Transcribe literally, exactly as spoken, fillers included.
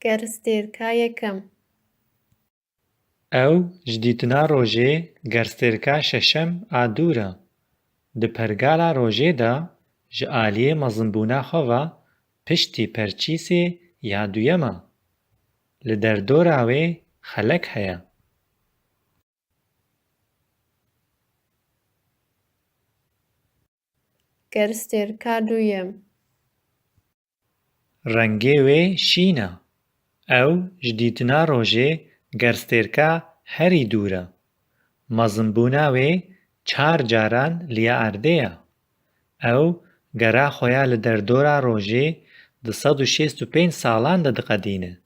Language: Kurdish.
Gerstêrka yekem. Ew ji dîtina rojê gerstêrka şeşem a dûr e. Di pergala rojê de ji aliyê mezinbûna xwe ve piştî perçîsê ya duyem e. Li derdora wê xelek heye. Gerstêrka duyem. Rengê wê şîn e. Ew ji dîtina rojê gerstêrka herî dûr e. Mezinbûna wê çar caran liya erdê ye. Ew gera xwe ya li derdora rojê di sed û şêst û pênc salan de diqedîne.